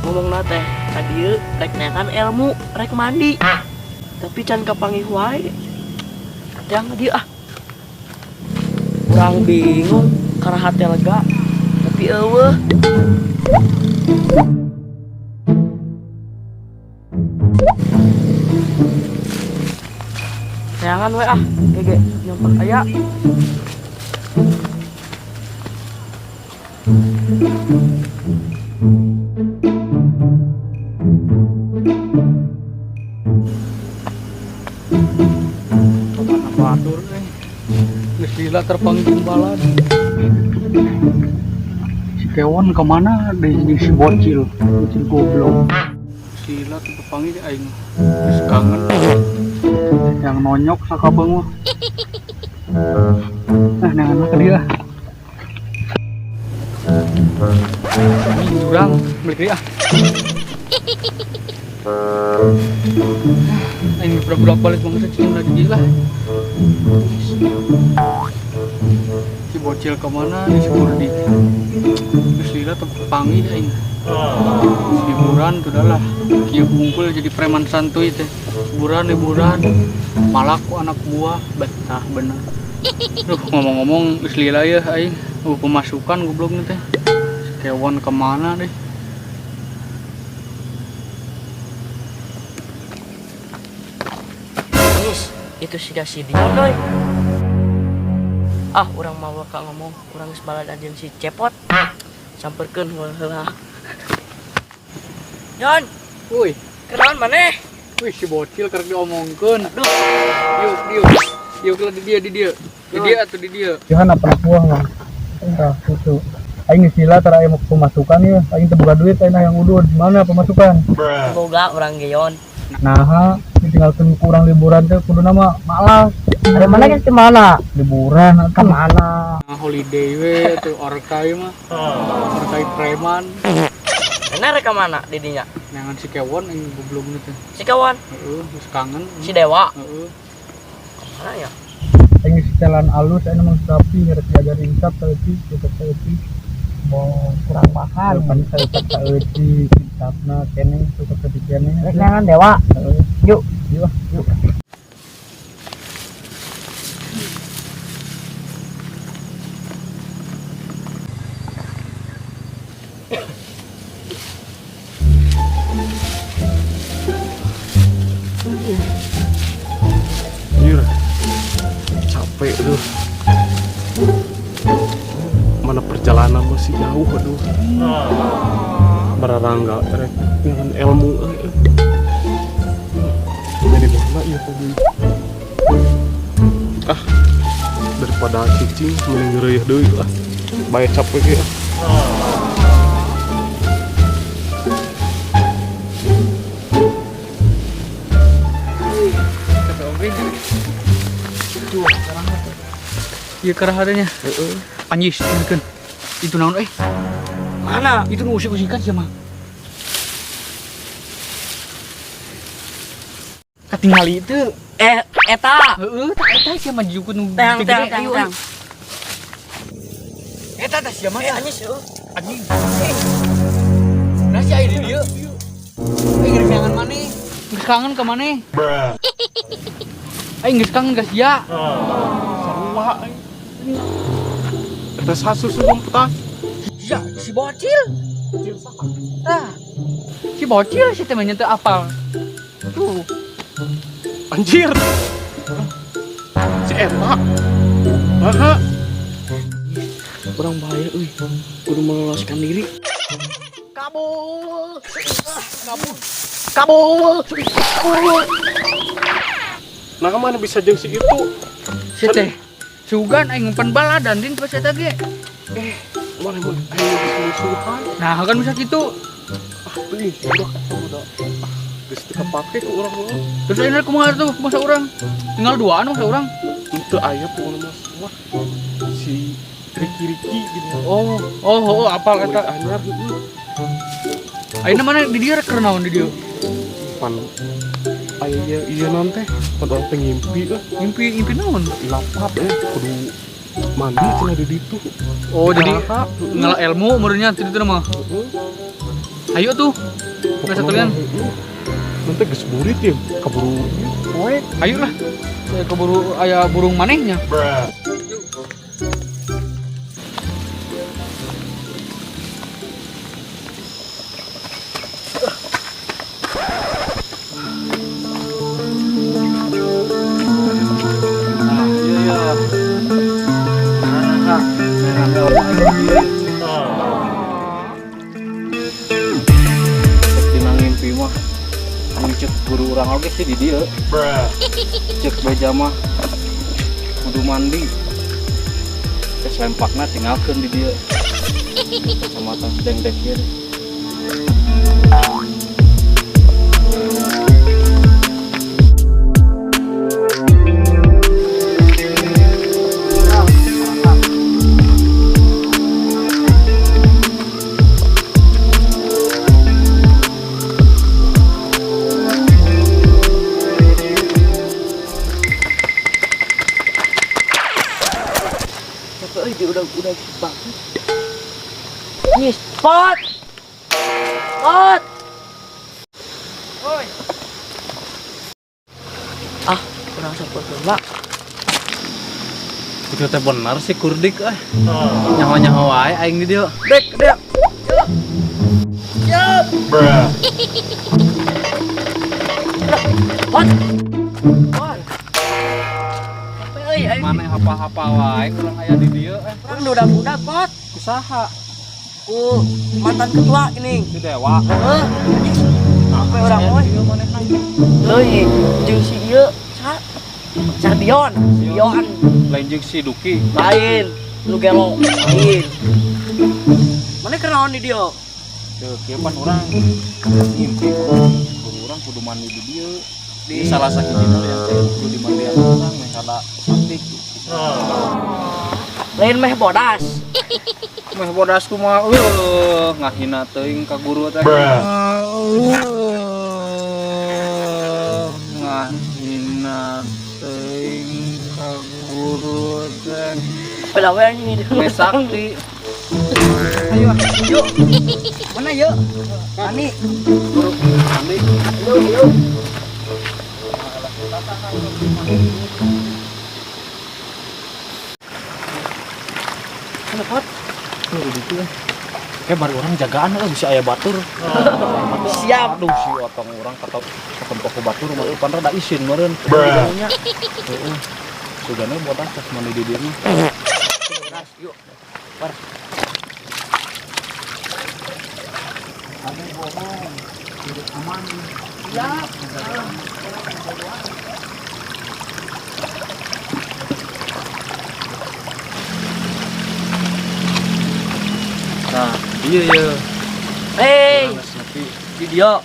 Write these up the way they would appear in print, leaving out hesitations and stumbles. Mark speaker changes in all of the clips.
Speaker 1: Ngomongna teh ka dieu rek neangan ilmu, rek mandi. Tapi can kapanggih wae. Yang dieu ah. Urang bingung karena hati lega, tapi eueuh. Neangan we ah, gege nyampak aya.
Speaker 2: Kemana batur eh. Geus lila terpanggil balad. Si Kewon kemana deh jeung si bocil, bocil goblok. Lila teu terpanggil aing. Geus kangen. Yang nonyok sakabeung mah. Nah, neangan mah ka dieu ah. Anjing jurang, balik deui ah. Aing budak-budak balik bangsa cing lagi lah. Si bocil kemana nih si Kurdi? Terus lila terpanggil aing. Liburan tuh lah. Kieu kumpul jadi preman santuy teh. Liburan liburan. Malaku anak buah betah bener. Duh, ngomong-ngomong geus lila ya aing. Pemasukan goblok nih teh. Si Kewon kemana deh?
Speaker 1: Nis, itu si si Dion doi. Ah, urang mau ka ngomong, urang geus balad jeung si Cepot. Samperkeun heula. Yon,
Speaker 2: Woi,
Speaker 1: kenaon maneh?
Speaker 2: wih si bocil kerek diomongkeun.
Speaker 1: Aduh,
Speaker 2: Yuk, diuk. Yuk lah di dia, di dia. Di dia atau di dia.
Speaker 3: Johan apa buah mah. Entah itu. Aing geus lila tara aya pemasukan ya. Aing teu boga duit aing hayang udud. Mana pemasukan?
Speaker 1: boga urang ge Yon.
Speaker 3: Naha ditinggalkeun ku urang liburan teh kuduna mah malas.
Speaker 1: Ada mana geus ke mana?
Speaker 3: Liburan atuh.
Speaker 1: Kemana?
Speaker 2: Nah, holiday we tuh orkai mah. Orkai preman.
Speaker 1: Enak rek ka mana didinya?
Speaker 2: Neangan si Kewon aing goblok teh.
Speaker 1: Si kawan,
Speaker 2: Heeh, geus kangen.
Speaker 1: si Dewa.
Speaker 2: Heeh.
Speaker 1: Kemana ya?
Speaker 3: Aing geus setelan alus aing mah rapi rek diajar insap saeutik kitab saeutik.
Speaker 4: Mau kurang makan.
Speaker 3: Pan saeutik saeutik kitabna keneh tuh saeutik keneh.
Speaker 4: Rek neangan dewa.
Speaker 3: Heeh.
Speaker 4: Yuk.
Speaker 3: Yuk ah, yuk.
Speaker 5: Anjir, capek tuh. Mana perjalanan masih jauh, aduh. Bararangga rek dengan ilmu eh. Jadi mana ya tadi? Ah, daripada cicing mending ngeureuh deui lah. Bae capek ge.
Speaker 2: Capek oge nya. Tuh, ieu karaharanya.
Speaker 5: Heeh.
Speaker 2: Anjis, keun. Itu naon euy?
Speaker 1: Mana?
Speaker 2: Itu nu usik-usikan sia mah. Katingali itu.
Speaker 1: Eh, eta.
Speaker 2: Heeh, tak eta sia mah jukut nu
Speaker 1: Teang,
Speaker 2: gede-gede.
Speaker 1: teang, teang,
Speaker 2: Ayo,
Speaker 1: teang.
Speaker 2: ayo. Eta teh sia mah.
Speaker 1: Eh, anjis eueuh.
Speaker 2: Anjing. Nah si aya di dieu. Aing rek neangan maneh. Geus kangen ka maneh. Aing geus kangen ka sia.
Speaker 5: Sarua aing. Eta sasus lumputan.
Speaker 2: Ya, si bocil. Tah. Si bocil si teh mah teu apal. Tuh.
Speaker 5: Anjir. Si eta. Heeh.
Speaker 1: Urang bahaya euy. Kudu meloloskan diri. Kabur. Kabur. Kabur. Kabur.
Speaker 5: Nah, mana bisa jeung si itu?
Speaker 2: Si teh. Sugan aing ngumpan baladan din pas eta ge.
Speaker 5: Mana mun aing geus musuhan.
Speaker 2: Nah, kan bisa gitu.
Speaker 5: Ah, teuing, udah udah. Ah, geus teu kapake ku urang mah.
Speaker 2: Terus aing kumaha tuh masa urang? Tinggal duaan masa urang.
Speaker 5: Teu aya pokona mah. Wah, si Riki Riki gitu.
Speaker 2: Oh, oh, oh, apal
Speaker 5: Murid
Speaker 2: eta.
Speaker 5: anyar heueuh.
Speaker 2: Ayeuna mana di dieu rek keur naon di dieu?
Speaker 5: Pan aya ieu ieu naon teh? Pan urang teh ngimpi euy.
Speaker 2: Ngimpi ngimpi naon?
Speaker 5: Lapap kudu mandi cenah di ditu.
Speaker 2: Oh, jadi
Speaker 5: Karaha,
Speaker 2: ngala ilmu meureunnya di ditu mah.
Speaker 5: Heeh.
Speaker 2: Ayo tuh. Nggak sekalian.
Speaker 5: Nanti geus burit ya, keburu poek.
Speaker 2: Ayo lah. Keburu aya burung manehnya. Nah, iya ya. Nah,
Speaker 6: Dina ngimpi mah cek guru urang oge sih di dieu. Cek beja mah kudu mandi. Tes lempakna tinggalkeun di dieu. Kacamata dengdek ieu.
Speaker 1: Capek euy, dia udah banget. Nih, spot. Spot. Oi. Ah, kurang support heula.
Speaker 6: Itu teh bener sih Kurdik ah. Nyaho-nyaho wae aing di dieu.
Speaker 1: Dek, dek. Siap. Pot. Pot. Capek euy, aing.
Speaker 6: Maneh apa-apa wae kurang aya di dieu eh.
Speaker 1: Urang udah-udah pot.
Speaker 6: Kusaha?
Speaker 1: Ku mantan ketua ini.
Speaker 6: Si Dewa.
Speaker 1: Heeh. Capek urang euy. Leuy, jeung si ieu sa Sardion, Dion.
Speaker 6: Lain jeung si Duki.
Speaker 1: Lain, lu gelo. Lain. Mana kenaon di dieu?
Speaker 6: Teu kieu pan urang ngimpi guru urang kudu mandi di dieu. Di salah sahijina yang teh kudu dimandian urang meh kada cantik.
Speaker 1: Lain meh bodas.
Speaker 6: Meh bodas kumaha eueuh ngahina teuing ka guru teh. Ngahina teuing ka guru teh.
Speaker 1: Beda we anjing di
Speaker 6: Meh sakti.
Speaker 2: Ayo, yuk. Mana yuk? Ani.
Speaker 6: Guru mandi.
Speaker 1: Yuk, yuk. Mana pot?
Speaker 6: Kayak baru orang jagaan lah bisa aya batur.
Speaker 1: Siap.
Speaker 6: Aduh si otong orang kata ketempo ku batur mah pan rada isin meureun. Heeh. Sugana bodas tos mandi di dieu mah.
Speaker 1: Bodas, yuk. War. Siap.
Speaker 6: Nah, iya ya.
Speaker 1: Hei, video.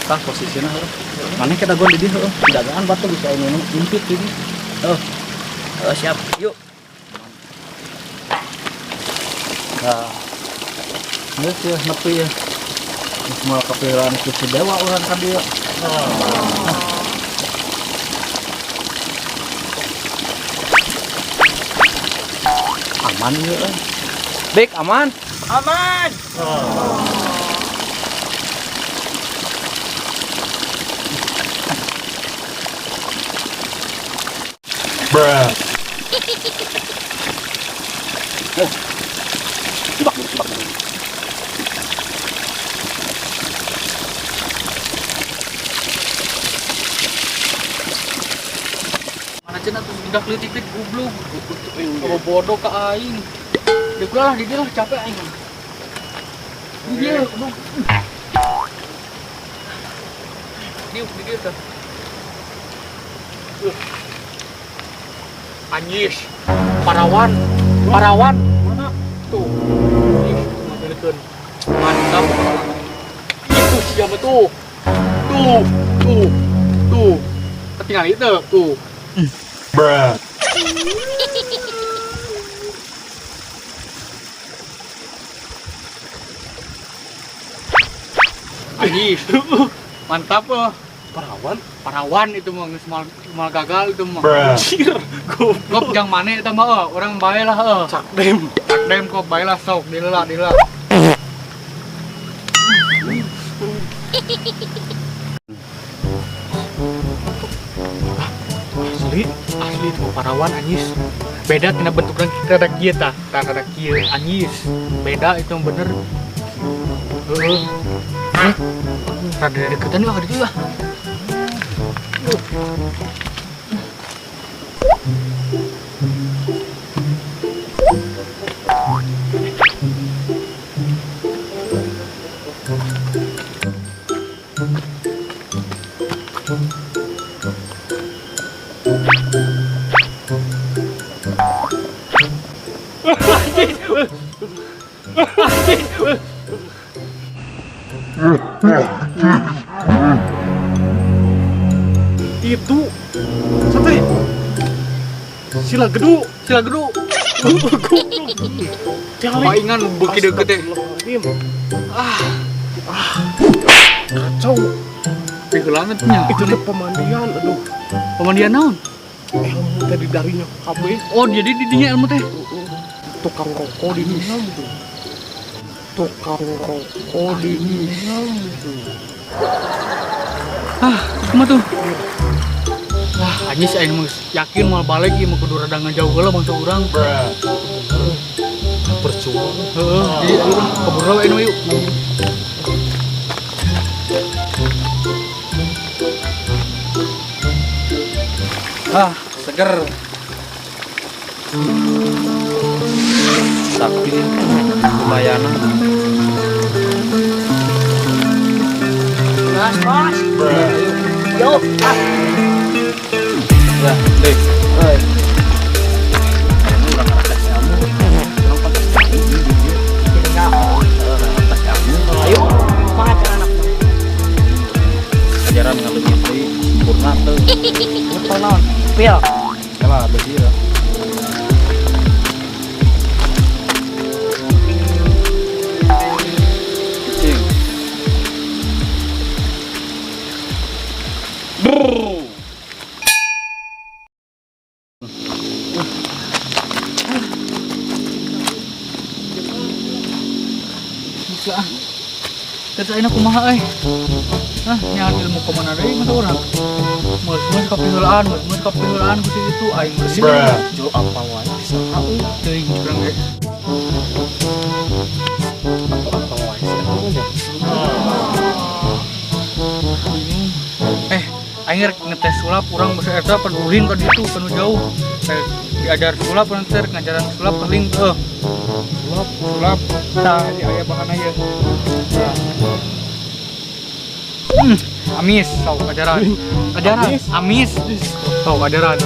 Speaker 6: Tah posisinya heuh. Maneh kita gua di dieu heuh. Jagaan batu bisa anu impit di dieu.
Speaker 1: Oh. Oh, siap. Yuk.
Speaker 6: Nah. Geus ya nepi ya. Geus moal kapiran ku si Dewa urang ka dieu. Aman ieu euy. Bek aman.
Speaker 1: Aman.
Speaker 2: Mana cenah tuh budak leutik teh goblok. Oh bodoh ka aing. Deuk lah di dieu lah capek aing. Di dieu goblok. Diuk di dieu teh. Anjis. Parawan. Parawan. Mana? Tuh. Ih, magelkeun. Mantap. Itu siapa tuh? Tuh, tuh, tuh. Ketinggalan itu tuh.
Speaker 5: Bruh.
Speaker 2: Anjis. Mantap eh.
Speaker 5: Parawan?
Speaker 2: Parawan itu mah geus mal gagal itu mah.
Speaker 5: Anjir, goblok.
Speaker 2: Kop jang maneh eta mah orang bae lah heuh.
Speaker 5: Cakdem.
Speaker 2: Cakdem kop bae lah sok dilelah dilelah. Asli, asli itu parawan anjis. Beda tina bentukna rada kieu tah, tah rada kieu anjis. Beda itu yang bener. Heeh. Rada deketan lah ka ditu lah.
Speaker 5: Itu sate. Sila gedu,
Speaker 2: Sila gedu. Paingan beuki deukeut teh.
Speaker 5: Ah. Kacau.
Speaker 2: Piheulaan teh nya.
Speaker 5: Itu teh pemandian, aduh.
Speaker 2: Pemandian naon?
Speaker 5: Ilmu teh di darinya kabeh.
Speaker 2: Oh, jadi di dinya ilmu teh.
Speaker 5: Tukang rokok di dinya gitu. Tukang rokok di dinya gitu.
Speaker 2: Ah, kumaha tuh? Wah, anjis aing mah yakin moal balik ieu mah kudu rada ngajauh heula bangsa urang.
Speaker 5: Percuma.
Speaker 2: Heeh, jadi ayo kabur we aing mah yuk. Ah, seger.
Speaker 6: Sakti lumayan.
Speaker 1: Gas, bos. Yo, ah.
Speaker 6: Ya, deh.
Speaker 1: Oi.
Speaker 6: Ini urang ngetes ilmu. Urang pantas ilmu di dieu. Orang tes ilmu.
Speaker 1: Ayo, kumaha carana?
Speaker 6: Ajaran ngaleungit deui sempurna teu.
Speaker 1: Betul naon? Pil.
Speaker 6: Yalah, beuki lah. Cicing. Brrr.
Speaker 2: Bisa. Terus ayeuna kumaha euy? Hah, nyahan ilmu kemana deui mah urang? Meus-meus kapiheulaan, meus-meus kapiheulaan ku si itu aing bersih.
Speaker 6: Jol apa wae bisa euy.
Speaker 2: Teuing urang ge.
Speaker 5: Apa wae sih eta nya.
Speaker 2: Bingung. Aing rek ngetes sulap urang basa eta pan ulin ka ditu panu jauh. Diajar sulap pan teh ngajaran sulap paling heuh. Sulap, sulap. Tah, di aya bahan aya. Tah. Amis, sok ajaran. Ajaran, amis. Sok ajaran.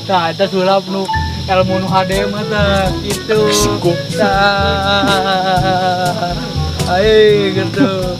Speaker 2: Tah, eta sulap nu ilmu nu hade mah tah kitu. Tah. Ayo gitu.